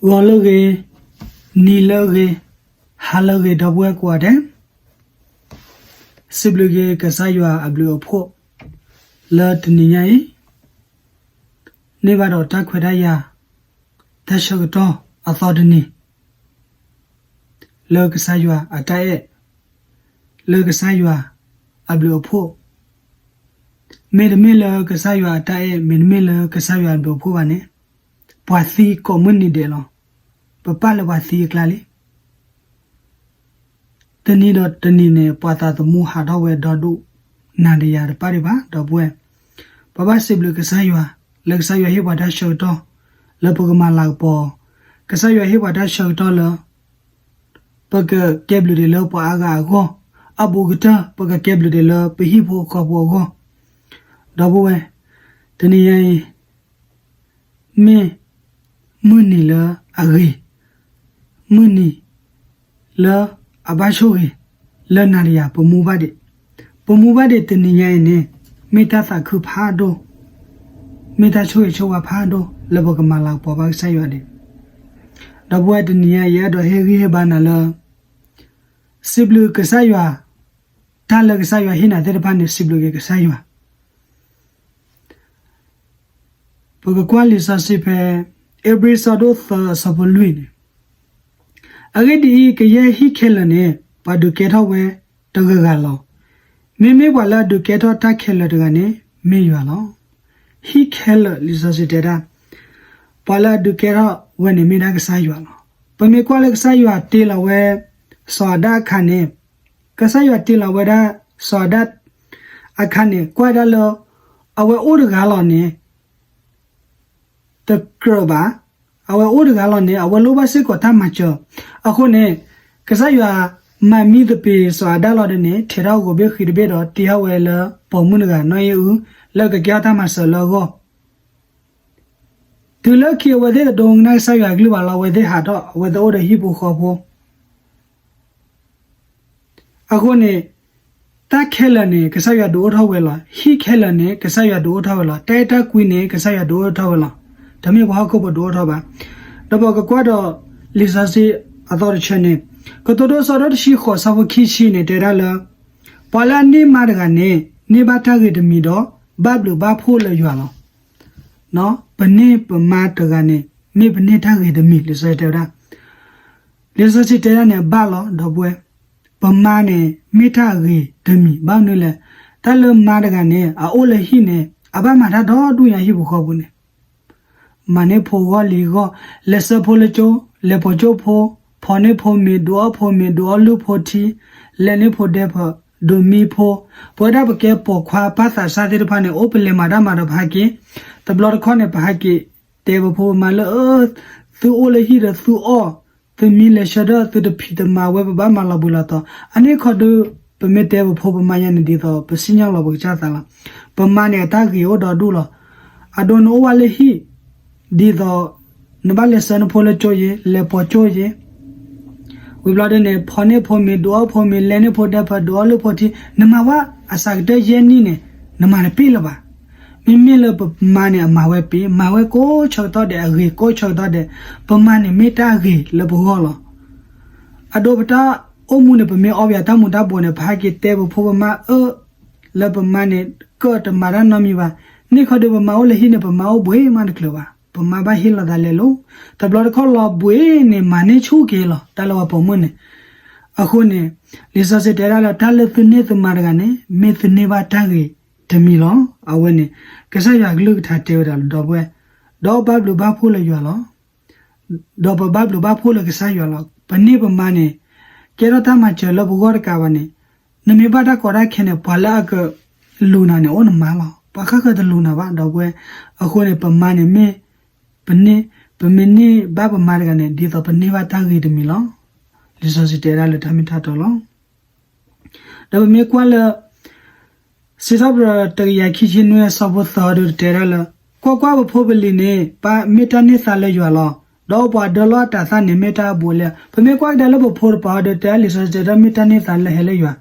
ဂီၤလၢအဂ့ၤ, နံၤလၢအဂ့ၤ, ဟါလၢအဂ့ၤ ဒီပုၢ်ဝဲၢ်ကိးဂၤဒဲး, စံးဘျုးက့ၤကစၢ်ယွၤအဘျုးအဖှိၣ် လၢတနံၤညါအံၤ န့ၢ်ဘၣ်ဒီးတၢ်ခွဲးတၢ်ယာ် တၢ်ဆၢကတီၢ်အသီတနံၤ လၢကစၢ်ယွၤအတၢ်အဲၣ်, လၢကစၢ်ယွၤအဘျုးအဖှိၣ်, မ့တမ့ၢ်လၢကစၢ်ယွၤအတၢ်အဲၣ် မ့တမ့ၢ်လၢကစၢ်ယွၤအဘျုးအဖှိၣ်ဘၣ်န့ၣ်, ပှၤသံကိးမုၢ်နံၤဒဲးလီၤ. ပပာ်လၢပှၤသံအကျါလံ. တနံၤဒီးတနံၤန့ၣ် ပှၤသးသမူဟးထီၣ်ဝဲဒီဒူၣ်နၤဒီးယၤတပာ်ဒံးဘၣ် ဒီပုၢ်ဝဲၢ်, ပဘၣ်စံးဘျုးကစၢ်ယွၤ လၢကစၢ်ယွၤဟ့ၣ်ပှၤတၢ်ဆၢကတီၢ် လၢပကမၤလၤကပီၤ, ကစၢ်ယွၤဟ့ၣ်ပှၤတၢ်ဆၢကတီၢ်လၢ ပကကဲဘျုးဒံးလၢပှၤအါဂၤအဂီၢ်, အဘူးကတၢၢ် ပကကဲဘျုးဒံးလၢပဟံၣ်ဖိဃီဖိအဂီၢ်, ဒီပုၢ်ဝဲၢ်, တနံၤညါအံၤ မ့ၢ်မုၢ်နံၤလၢအဂ့ၤ, မုၢ်နံၤလၢအဘၣ်ဆိၣ်ဂ့ၤ လၢနၤဒီးယၤ ပမူဘၣ်ဒံး, ပမူဘၣ်ဒံးတနံၤညါအံၤန့ၣ် မ့ၢ်တၢ်သးခုဖးဒိၣ်, မ့ၢ်တၢ်ဆိၣ်ဂ့ၤဆိၣ်ဝါဖးဒိၣ် လၢပကမၤလၤကပီၤဘၣ်ကစၢ်ယွၤဒံး, ဒီပုၢ်ဝဲၢ် တနံၤညါအံၤ ယအဲၣ်ဒိးဟ့ၣ်ဂံၢ်ဟ့ၣ်ဘါနၤလၢ စံးဘျုးကစၢ်ယွၤ, တၢ်လၢကစၢ်ယွၤဟ့ၣ်နၤသ့ၣ်တဖၣ်န့ၣ် စံးဘျုးက့ၤကစၢ်ယွၤ. ပကကွၢ်လံာ်စီဆှံဖဲ ဧ့ၤဘြံၤဆၢဒိၣ်သၢအဆၢဖိလွံၢ်န့ၣ်, အဂ့ၢ်ဒ်အံၤ, ကယဲၢ်ဟံၣ်ခဲလၢာ်န့ၣ် ပှၤဒုးကဲထီၣ်ဝဲတဂၤဂၤလီၤ. မ့မ့ၢ်ပှၤလၢအဒုးကဲထီၣ်တၢ်ခဲလၢာ်တဂၤန့ၣ် မ့ၢ်ယွၤလီၤ. ဟံၣ်ခဲလၢာ် လံာ်စီဆှံတဲဒၣ်, ပှၤလၢအဒုးကဲထီၣ်ဝဲန့ၣ် မ့ၢ်ဒၣ်ကစၢ်ယွၤလီၤ. ပမ့ၢ်ကွၢ်လၢကစၢ်ယွၤတ့လီၤဝဲ စီၤအၤဒၣ်အခါန့ၣ်, ကစၢ်ယွၤတ့လီၤဝဲဒၣ် စီၤအၤဒၣ်အခါန့ၣ် ကွၢ်ဒၣ်လၢ အဝဲအိၣ်တဂၤလီၤန့ၣ် တကြၢးဘၣ်, အဝဲအိၣ်တဂၤလီၤန့ၣ် အဝဲလိၣ်ဘၣ်စ့ၢ်ကီးတၢ်မၤစၢၤ. အဃိန့ၣ် ကစၢ်ယွၤမၤမံသပ့ၤစီၤအၤဒၣ်လီၤဒ်န့ၣ် ထဲးထီၣ်ဂီၤဘ့ၣ်ဃံတဘ့ၣ်ဒီး တ့ထီၣ်ဝဲလၢပိာ်မုၣ်တဂၤနီၢ်အံၣ်အု လၢကကဲထီၣ်တၢ်မၤစၢၤလၢအဂီၢ်. တုၤလၢခံအဝဲသ့ၣ်တဒိကနၣ်ကစၢ်ယွၤအကလုၢ်ဘၣ်လီၤ, အဝဲသ့ၣ်ဟးထီၣ် အဝဲသ့ၣ်အိၣ်ဒီးဟံၣ်ဖိဃီဖိ အဃိန့ၣ် တၢ်ခဲလၢာ်န့ၣ် ကစၢ်ယွၤဒုးအိၣ်ထီၣ်ဝဲလီၤ. ဟံၣ်ခဲလၢာ်န့ၣ် ကစၢ်ယွၤဒုးအိၣ်ထီၣ်ဝဲလီၤ. တၢ်အဲၣ်တၢ်ကွံန့ၣ် ကစၢ်ယွၤဒုးအိၣ်ထီၣ်ဝဲလီၤ. တမ့ၢ်ပှၤဟီၣ်ခိၣ်ဖိဒုးအိၣ်ထီၣ်ဘၣ်. ဒီးပကကွၢ်ဒီး လံာ်စီဆှံအသီတဆၢန့ၣ်, ကတိၤဒိ အဆၢဒိၣ်တဆံဃိး အဆၢဖိခံဆံန့ၣ် တဲဒၣ်လၢ ပှၤလၢအန့ၢ်မါတဂၤန့ၣ် န့ၢ်ဘၣ်တၢ်ဂ့ၤတမံၤဒီး ဘၣ်ဘျုးဘၣ်ဖှိၣ်လၢယွၤလီၤ. ပန့ၢ်ပမါတဂၤန့ၣ် မ့ၢ်ပန့ၢ်တၢ်ဂ့ၤတမံၤ လံာ်စီဆှံတဲဝဲဒၣ်. လံာ်စီဆှံတဲဒၣ်န့ၣ် အဘၣ်လီၤ ဒီပုၢ်ဝဲၢ်, ပမါန့ၣ် မ့ၢ်တၢ်အဂ့ၤတမံၤ ဘၣ်မနုၤလဲၣ်. တၢ်လၢမါတဂၤန့ၣ် အအိၣ်လၢဟံၣ်န့ၣ် အဘၣ်မၤတၢ်ဒီဒူၣ်ညါဟံၣ်ပူၤဃီပူၤန့ၣ် မၤန့ၢ်ဖိဂီၢ်လံၤဂီၢ်, လဲၤဆှၢဖိလၢကၠိ, လဲၤပိာ်ကၠိဖိ, ဖီၣ်န့ၢ်ဖိမ့ၤ, ဒုးအီၣ်ဖိမ့ၤ, ဒုးအီလုၢ်ဖိထံ, လဲန့ၢ်ဖိဒဲဖၢး, ဒုးမံဖိ, ပဝဲဒၣ်ပကဲပိာ်ခွါပၢ်သးစၢ်သ့ၣ်တဖၣ်န့ၣ် အိၣ်ပလဲၤမၤတၢ်မၤဒီးပဟဲက့ၤ, တဘျီတခီၣ်န့ၣ် ပဟဲက့ၤတဲပဖိပမါလၢ အၢ သုအိၣ်လၢဟံၣ်ဒီးသုအီၣ်, သုမံလဲၤဆှၢဒီး သုတဖံးတမၤဝဲ ပဘၣ်မၤလီၤဘှံးလီၤတီၤ, အန့ၣ်ခီဒုး ပမ့ၢ်တဲပဖိပမါယါန့ၣ် ဒ်သိးပစံၣ်ညီၣ်လီၤပကစၢ်သးလီၤ. ပမါန့ၣ် အတၢ်ဂ့ၤအိၣ်ဒီဒူၣ်လီၤ. အဒိ နအိၣ်ဝဲလၢဟံၣ် ဒ်သိး နဘၣ်လဲၤဆှၢနဖိလၢကၠိယ့, လဲၤပိာ်ကၠိယ့, ဝံၤဘျီဒ်န့ၣ် ဖီၣ်န့ၢ်ဖိမ့ၤ, ဒုးအီၣ်ဖိမ့ၤ, လဲန့ၢ်ဖိဒဲဖၢး, ဒုးအီလုၢ်ဖိထံ, နမၤဝဲအစှၤကတၢၢ်ယဲၢ်နံၣ်န့ၣ် နမၤတပ့ၢ်လၢၤဘၣ်. မ့မ့ၢ်လၢပမါန့ၣ် အမၤဝဲပ့ၢ်, မၤဝဲကိးဆၢကတီၢ်ဒဲး, အဂ့ၤကိးဆၢကတီၢ်ဒဲး, ပမါန့ၣ်မ့ၢ်တၢ်ဂ့ၤလၢပဂီၢ်လီၤ. အဒိ ပတၢ်အိၣ်မူန့ၣ် ပမ့ၢ်အီၣ်ဘၣ်တၢ်မူၤတၢ်ဘှီးန့ၣ် ပဟဲက့ၤတဲပဖိပမါ အၢ လၢပမါန့ၣ် ကၢၣ်တမၤတၢ်နီတမံၤဘၣ်. န့ၣ်ခီဒုး ပမါအိၣ်လၢဟံၣ်န့ၣ် ပမါအိၣ်ဘှံးမးတချုးဘၣ်. ပမါဘၣ်ဟ့ၣ်လီၤသးလဲၤလိၤ, တဘျီတခီၣ်လီၤဘှံးန့ၣ် မၤန့ၢ်ဆူၣ်က့ၤလီၤ တၢ်လၢပှၤပိာ်မုၣ်န့ၣ်. အဃိန့ၣ် လံာ်စီဆှံတဲဒၣ်လၢ တၢ်လၢသုန့ၢ်သုမါတဂၤန့ၣ် မ့ၢ်သုန့ၢ်ဘၣ်တၢ်ဂ့ၤတမံၤလီၤ. အဝဲန့ၣ် ကစၢ်ယွၤအကလုၢ်ကထါတဲဝဲဒၣ်လီၤ ဒီပုၢ်ဝဲၢ်, ဒီးဘၣ်ဘျုးဘၣ်ဖှိၣ်လၢယွၤလီၤ. ဒီးပဘၣ်ဘျုးဘၣ်ဖှိၣ်လၢကစၢ်ယွၤလီၤ. ပန့ၢ်ပမါန့ၣ် ကဲထီၣ်တၢ်မၤစၢၤလၢပဂီၢ်တကးဘၣ်န့ၣ်, နမ့ၢ်ဘၣ်တၢ်ကီတၢ်ခဲန့ၣ် ပှၤလၢအကလူၤနၤန့ၣ် အိၣ်နမါလီၤ. ပှၤဃၣ်ဃၢၤတလူၤနၤဘၣ် ဒီပုၢ်ဝဲၢ်. အဃိန့ၣ် ပမါန့ၣ်မ့ၢ် ပန့ၢ်, ပမ့ၢ်န့ၢ်ဘၣ်ပမါတဂၤန့ၣ် ဒ်သိးပန့ၢ်ဘၣ်တၢ်ဂ့ၤတမံၤလီၤ. လံာ်စီဆှံတဲဒၣ်လၢတၢ်မ့ၢ်တၢ်တီလီၤ. ဒီးပမ့ၢ်ကွၢ်လၢ စံးထီၣ်ပတြၢၤ တကယၤခံဆံနွံ အဆၢဖိသၢဒီး တဲဒၣ်လၢ ကွၢ်ကွၢ်, ပဖိပလံၤန့ၣ် မ့ၢ်တၢ်န့ၢ်သါလၢယွၤလီၤ. ဒီးပှၤဒၢလီၢ်အတၤသၣ်န့ၣ် မ့ၢ်တၢ်အဘူးအလဲ. ပမ့ၢ်ကွၢ်ကဒါလၢပဖိတပၤအီၤဒီး တဲလံာ်စီဆှံတဲဒၣ်မ့ၢ်တၢ်န့ၢ်သါလၢဟဲလၢယွၤ.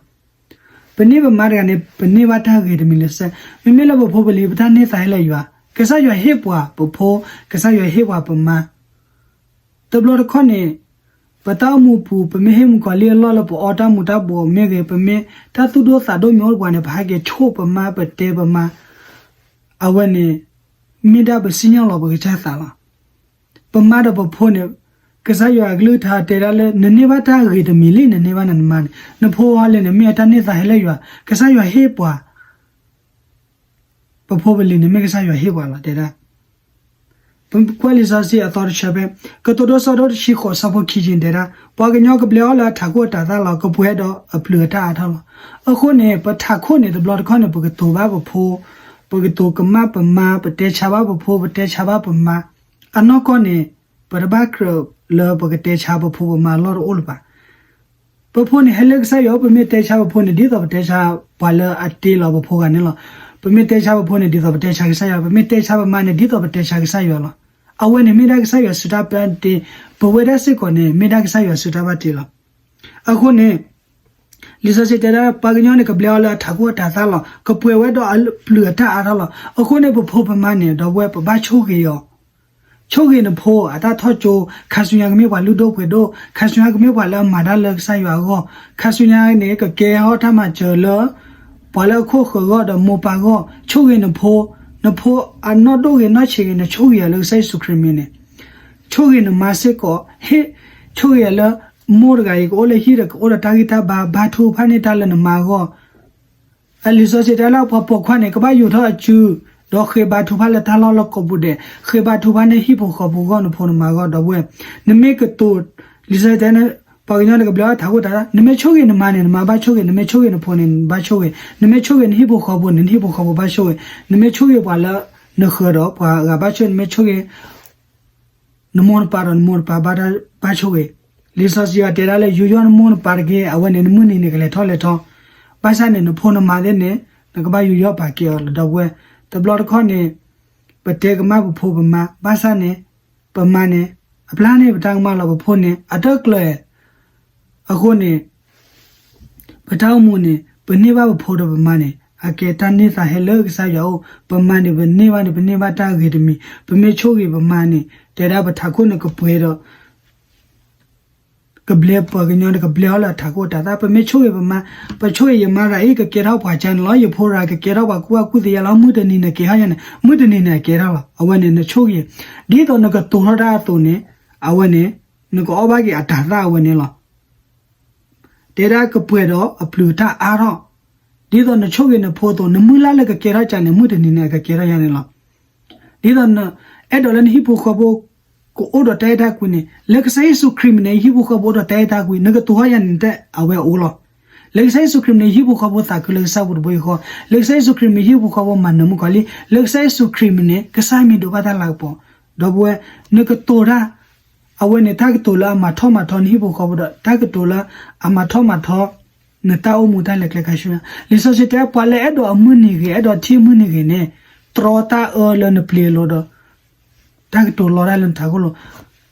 ပန့ၢ်ပမါတဂၤန့ၣ် ပန့ၢ်ဘၣ်တၢ်ဂ့ၤတမံၤလၢၤစဲး. မ့မ့ၢ်လၢပဖိပလံၤ ပတၢ်န့ၢ်သါဟဲလၢယွၤ, ကစၢ်ယွၤဟ့ၣ်ပှၤပဖိ, ကစၢ်ယွၤဟ့ၣ်ပှၤပမါ တဘျီတခီၣ်န့ၣ် ပတၢ်အိၣ်မူပူၤ ပမ့ၢ်ဟ့ၣ်မုၣ်ကီၤလံၢ်အလီၢ်လၢပအီတၢ်မူၤတၢ်ဘှီးမ့ၢ်ဂ့ၤ, ပမ့ၢ်တၢ်သူၣ်ဒိၣ်သးဒိၣ်မ့ၢ်အိၣ်ပှၤန့ၣ် ပဟဲက့ၤဆိၣ်ပမါ ပတဲပမါ, အဝဲန့ၣ် မ့ၢ်ဒၣ်ပစံၣ်ညီၣ်လီၤပကစၢ်သးလီၤ. ပမါဒီးပဖိန့ၣ် ကစၢ်ယွၤအကလုၢ်ကထါတဲဒၣ်လၢ နန့ၢ်ဘၣ်တၢ်ဂ့ၤတမံၤလံ, နန့ၢ်ဘၣ်နမါန့ၣ်, နဖိအီၤလဲၣ်န့ၣ် မ့ၢ်အတၢ်န့ၢ်သါဟဲလၢယွၤ, ကစၢ်ယွၤဟ့ၣ်ပှၤ ပဖိပလံၤန့ၣ် မ့ၢ်ကစၢ်ယွၤဟ့ၣ်ပှၤလီၤ တဲဒၣ်. ပကွၢ်လံာ်စီဆှံအသီတဆၢဖဲ ကတိၤဒိ ဆၢဒိၣ်တဆံဃိး ဆၢဖိခံဆံန့ၣ် တဲဒၣ်, ပှၤကညီကဘျဲအီၤလၢအထးခိၣ်အတၤသၣ်လီၤ, ကပှဲၤဒီးအပျုၤအတၢ်အါထီၣ်လီၤ. အဃိန့ၣ် ပထးခိၣ်န့ၣ် တဘျီတခီၣ်န့ၣ် ပကတိၤဘၣ်ပဖိ, ပကတိၤကမၣ်ပမါ, ပတဲဆါဘၣ်ပဖိ, ပတဲဆါဘၣ်ပမါ, အနီၢ်ကီၢ်န့ၣ် ပတဘၣ်ကြၢးလၢပကတဲဆါပဖိပမါအလီၢ်တအိၣ်လၢၤဘၣ်. ပဖိန့ၣ်ဟဲလၢကစၢ်ယွၤအိၣ်, ပမ့ၢ်တဲဆါပဖိန့ၣ် ဒ်သိးပတဲဆါပှၤလၢအတ့လီၤပဖိဂၤန့ၣ်လီၤ. ပမ့ၢ်တဲဆါပဖိန့ၣ် ဒ်သိးပတဲဆါကစၢ်ယွၤ, ပမ့ၢ်တဲဆါပမါန့ၣ် ဒ်သိးပတဲဆါကစၢ်ယွၤလီၤ. အဝဲန့ၣ်မ့ၢ်ဒၣ်ကစၢ်ယွၤစုတၢ်ဘၣ်တ့, ပဝဲဒၣ်စ့ၢ်ကီးန့ၣ် မ့ၢ်ဒၣ်ကစၢ်ယွၤစုတၢ်ဘၣ်တ့လီၤ. အဃိန့ၣ် လံာ်စီဆှံတဲဒၣ် ပှၤကညီန့ၣ် ကဘျဲအီၤလၢအထးခိၣ်အတၤသၣ်လီၤ, ကပှဲၤဝဲဒီးအပျုၤအတၢ်အါထီၣ်လီၤ. အဃိန့ၣ် ပဖိပမါန့ၣ် ဒီပုၢ်ဝဲၢ် ပဘၣ်ဆိၣ်ဂ့ၤအီၤ, ဆိၣ်ဂ့ၤနဖိအတၢ်ထီၣ်ကၠိ, ခါဆူညါကမ့ၢ်ပှၤလုၢ်ဒိၣ်ပှ့ၤဒိၣ်, ခါဆူညါကမ့ၢ်ပှၤလၢအမၤတၢ်လၢကစၢ်ယွၤအဂီၢ်, ခါဆူညါန့ၣ် ကကဲထီၣ်တၢ်မၤစၢၤလၢ ပှၤလၢအခိၣ်ဃၢၤအဂီၢ်ဒီးမိၢ်ပၢ်အဂီၢ်, ဆိၣ်ဂ့ၤနဖိ, နဖိအနီၢ်ဒိၣ်ဂ့ၤနီၢ်ဆံးဂ့ၤ နဆိၣ်ဂ့ၤအီၤလၢကစၢ်ယ့ၣ်ၡူးခရံာ်မံၤန့ၣ်, ဆိၣ်ဂ့ၤနမါစ့ၢ်ကီး, ဟ့ၣ်ဆိၣ်ဂ့ၤအီၤလၢ မိၢ်တဂၤအံၤ ကအိၣ်လၢဟံၣ်ဒီး ကအိၣ်ဒီးတၢ်ဂံၢ်တၢ်ဘါ, ဘါထုကဖၣ်န့ၢ်တၢ်လၢနမါအဂီၢ် အလံာ်စီဆှံတဲလၢပှၤပိာ်ခွါန့ၣ် ကဘၣ်ယူာ်ထီၣ်အစု, ဒီးဃ့ဘါထုကဖၣ်လၢတၢ်လီၢ်လၢကိးပူၤဒဲး, ဃ့ဘါထုကဖၣ်န့ၢ်ဟံၣ်ဖိဃီဖိအဂီၢ် နဖိနမါအဂီၢ် ဒီပုၢ်ဝဲၢ်, နမ့ၢ်ကတိၤ, လံာ်စီဆှံတဲန့ၣ် ပှၤကညီန့ၣ် ကဘျဲအီၤထးခိၣ်တၤသၣ်, နမ့ၢ်ဆိၣ်ဂ့ၤနမါန့ၣ် နမါဘၣ်ဆိၣ်ဂ့ၤ, နမ့ၢ်ဆိၣ်ဂ့ၤနဖိန့ၣ် နဘၣ်ဆိၣ်ဂ့ၤ, နမ့ၢ်ဆိၣ်ဂ့ၤနဟံၣ်ဖိဃီဖိန့ၣ် နဟံၣ်ဖိဃီဖိဘၣ်ဆိၣ်ဂ့ၤ, နမ့ၢ်ဆိၣ်ဂ့ၤပှၤလၢနဃၢၤဒီးပှၤဂၤဘၣ်ဆိၣ်, နမ့ၢ်ဆိၣ်ဂ့ၤ နမိၢ်နပၢ်ဒီး နမိၢ်နပၢ်ဘၣ်ဆိၣ်ဂ့ၤ, လံာ်စီဆှံအတဲဒၣ်လၢ ယူးယီၣ်နမိၢ်နပၢ်တက့ၢ်, အဝဲန့ၣ် နမုၢ်နံၤန့ၣ် ကလဲၤထီၣ်လဲၤထီ, ဘၣ်ဆၣ်န့ၣ် နဖိနမါသ့ၣ်န့ၣ် နကဘၣ်ယူးယီၣ်ပာ်ကဲအီၤလီၤ ဒီပုၢ်ဝဲၢ်, တဘျီတခီၣ်န့ၣ် ပတဲကမၣ်ပဖိပမါ, ဘၣ်ဆၣ်န့ၣ် ပမါန့ၣ် အပျၢ်န့ၢ်ပတၢ်ကမၣ်လီၤ, ပဖိန့ၣ် အတကျၢၤ အဃိန့ၣ် ပတၢ်အိၣ်မူန့ၣ် ပန့ၢ်ဘၣ်ပဖိဒီးပမါန့ၣ် အကဲတၢ်န့ၢ်သါဟဲလၢကစၢ်ယွၤအအိၣ်, ပမါန့ၣ် ပန့ၢ်ဘၣ်န့ၣ် ပန့ၢ်ဘၣ်တၢ်ဂ့ၤတမံၤ, ပမ့ၢ်ဆိၣ်ဂ့ၤပမါန့ၣ် တဲဒၣ်ပထးခိၣ်န့ၣ်ကပှဲၤဒီး ကဘျဲပှၤကညီန့ၣ် ကဘျဲအီၤလၢအထးခိၣ်တၤသၣ်, ပမ့ၢ်ဆိၣ်ဂ့ၤပမါ, ပဆိၣ်ဂ့ၤယမါတဂၤအံၤ ကကဲထီၣ်ပှၤကညီန့ၣ်လီၤ, ယဖိတဂၤ ကကဲထီၣ်ပှၤကူၣ်ဘၣ်ကူၣ်သ့ယါလီၤ, မုၢ်တနံၤန့ၣ်ကဲထီၣ်ယါန့ၣ်, မုၢ်တနံၤန့ၣ်အကဲထီၣ်လီၤ, အဝဲန့ၣ် နဆိၣ်ဂ့ၤ, ဒ်သိးနကတိၤထီၣ်တၢ်အသိးန့ၣ်, အဝဲန့ၣ် နကအီၣ်ဘၣ်က့ၤအတၤသၣ်အဝဲန့ၣ်လီၤ. တဲဒၣ်ကပှဲၤဒီးအပျုၤတၢ်အါထီၣ်, ဒ်သိးနဆိၣ်ဂ့ၤနဖိအသိး နမုၢ်လၢ်လၢကကဲထီၣ်ကန့ၣ် မုၢ်တနံၤန့ၣ် အကကဲထီၣ်ယါန့ၣ်လီၤ. ဒ်သိးနအဲၣ်ဒိးလၢနဟံၣ်ဖိဃီဖိ ကအိၣ်ဒီးတၢ်အဲၣ်တၢ်ကွံန့ၣ် လၢကစၢ်ယ့ၣ်ၡူးခရံာ်မံၤန့ၣ် ယဟံၣ်ဖိဃီဖိအိၣ်ဒီးတၢ်အဲၣ်တၢ်ကွံ နကတိၤထီၣ်ယါန့ၣ် တၢ်အဝဲအိၣ်လီၤ. လၢကစၢ်ယ့ၣ်ၡူးခရံာ်မံၤန့ၣ် ယဟံၣ်ဖိဃီဖိသးခုလၢကစၢ်ပူၤတဘိယူၢ်ဃီ, လၢကစၢ်ယ့ၣ်ၡူးခရံာ်မံၤန့ၣ် ယဟံၣ်ဖိဃီဖိမၤနၢၤမုၣ်ကီၤလံၢ်, လၢကစၢ်ယ့ၣ်ၡူးခရံာ်မံၤန့ၣ် ကစၢ်မံၤဒိးဘၣ်တၢ်လၤကပီၤ, ဒီပုၢ်ဝဲၢ်, နကတိၤတၢ် အဝဲန့ၣ် တၢ်ကတိၤလၢအမၤထီၣ်မၤထီနဟံၣ်ဖိဃီဖိဒီး တၢ်ကတိၤလၢအမၤထီၣ်မၤထီ နတၢ်အိၣ်မူတၢ်လဲၤကျဲခါဆူညါ, လံာ်စီဆှံတဲ ပှၤလၢအဲၣ်ဒိးအမုၢ်နံၤဂ့ၤ အဲၣ်ဒိးထံၣ်အမုၢ်နံၤဂ့ၤန့ၣ် တြီတၢ်အၢလၢနပျ့ၤအလိၤဒီး တၢ်ကတိၤလီတၢ်လၢနထးခိၣ်လိၤ,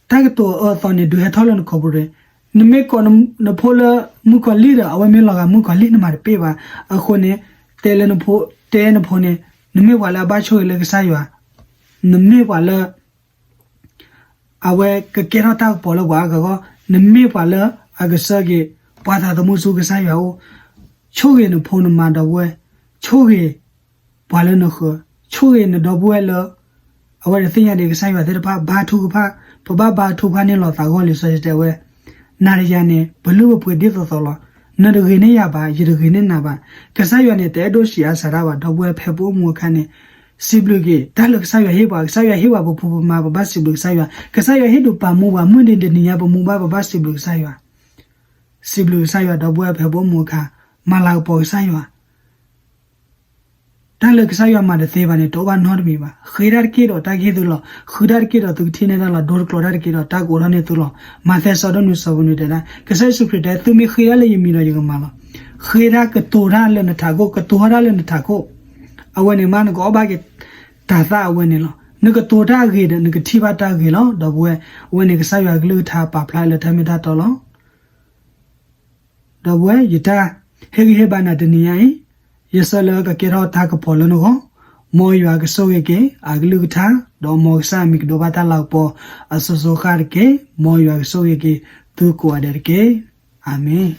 တၢ်ကတိၤအၢအသီန့ၣ် ဒုးဟဲထီၣ်လၢနခီၣ်ပူၤတဂ့ၤ. နမ့ၢ်ကိးနဖိလၢမုၣ်ကီၤလံၢ်ဒီး အဝဲမ့ၢ်လီၤဂာ်မုၣ်ကီၤလံၢ် နမၤတပ့ၢ်ဘၣ်. အဃိန့ၣ် တဲလၢနဖိ, တဲနဖိန့ၣ် နမ့ၢ်ပှၤလၢအဘၣ်ဆိၣ်ဂ့ၤလၢကစၢ်ယွၤ, နမ့ၢ်ပှၤလၢ အဝဲကကဲထီၣ်တၢ်ကပီၤလၢပှၤအါဂၤအဂီၢ်, နမ့ၢ်ပှၤလၢအကဆှၢက့ၤ ပှၤသးသမူဆူကစၢ်ယွၤအအိၣ်, ဆိၣ်ဂ့ၤနဖိနမါဒီပုၢ်ဝဲၢ်, ဆိၣ်ဂ့ၤပှၤလၢနဃၢၤ, ဆိၣ်ဂ့ၤနဒီပုၢ်ဝဲၢ်လၢ အဝဲသ့ၣ်ညါဒံးကစၢ်ယွၤသ့ၣ်တဖၣ် ဘါထုကဖၣ်, ပဘၣ်ဘါထုကဖၣ်န့ၢ်လီၤသးအဂီၢ် လံာ်စီဆှံတဲဝဲ, နၤဒီးယၤန့ၣ် ပလုၢ်ပပှ့ၤဒ်သိးသိးလီၤ. နတဂ့ၤန့ၢ်ယၤဘၣ်, ယတဂ့ၤန့ၢ်နၤဘၣ်. ကစၢ်ယွၤန့ၣ် တအဲၣ်ဒိၣ်ဆံးအါစှၤတၢ်ဘၣ်, ဒီပုၢ်ဝဲၢ် ဖဲပအိၣ်မူအခါန့ၣ် စံးဘျုးက့ၤ တၢ်လၢကစၢ်ယွၤဟ့ၣ်ပှၤ, ကစၢ်ယွၤဟ့ၣ်ပှၤပဖိပမါ ပဘၣ်စံးဘျုးကစၢ်ယွၤ, ကစၢ်ယွၤဟ့ၣ်ဒုးပာ်မူပှၤ မုၢ်နံၤတနံၤညါ ပမူဘၣ် ပဘၣ်စံးဘျုးကစၢ်ယွၤ, စံးဘျုးကစၢ်ယွၤ ဒီပုၢ်ဝဲၢ် ဖဲပအိၣ်မူအခါ မၤလၤကပီၤကစၢ်ယွၤ တၢ်လၢကစၢ်ယွၤမၤတသ့ဘၣ်န့ၣ် တအိၣ်ဘၣ်နီတမံၤဘၣ်. ဃ့တၢ်တက့ၢ်ဒီးတၢ်ကဟ့ၣ်သုလီၤ, ဃုတၢ်တက့ၢ်ဒီးသုကထံၣ်န့ၢ်တၢ်လီၤ, ဒိတကျိၤတၢ်တက့ၢ်ဒီးတၢ်ကအိးထီၣ်န့ၢ်သုလီၤ. မးသဲ ဆၢဒိၣ်နွံ ဆၢဖိနွံ တဲဒၣ်, ကစၢ်ယ့ၣ်ၡူးခရံာ်တဲ သုမ့ၢ်ဃ့တၢ်လၢယမံၤဒီးယကမၤလီၤ. ဃ့တၢ်ကတိၤတၢ်လၢနထးခိၣ်, ကတိၤထီၣ်တၢ်လၢနထးခိၣ်, အဝဲန့ၣ်မး နကအီၣ်ဘၣ်က့ၤတၤသၣ်အဝဲန့ၣ်လီၤ. နကတိၤတၢ်ဂ့ၤဒီး နကထံၣ်ဘၣ်တၢ်ဂ့ၤလီၤ. ဒီပုၢ်ဝဲၢ်, အဝဲန့ၣ်ကစၢ်ယွၤအကလုၢ်ကထါပာ်ဖျါလၢတၢ်မ့ၢ်တၢ်တီလီၤ. ဒီပုၢ်ဝဲၢ်, ယတၢ်ဟ့ၣ်ဂံၢ်ဟ့ၣ်ဘါနၤတနံၤညါအံၤ, ယဆၢလၢကကဲထီၣ်တၢ်ကပီၤလၢနဂီၢ် မ်ယွၤကဆိၣ်ဂ့ၤက့ၤအကလုၢ်ကထါ, ဒီးမ်ကစၢ်အမံၤကဒိးဘၣ်တၢ်လၤကပီၤအစိၤစိၤဃၣ်ဃၣ်တက့ၢ်. မ်ယွၤကဆိၣ်ဂ့ၤက့ၤသုကိးဂၤဒဲးတက့ၢ်. အၤမ့ၣ်.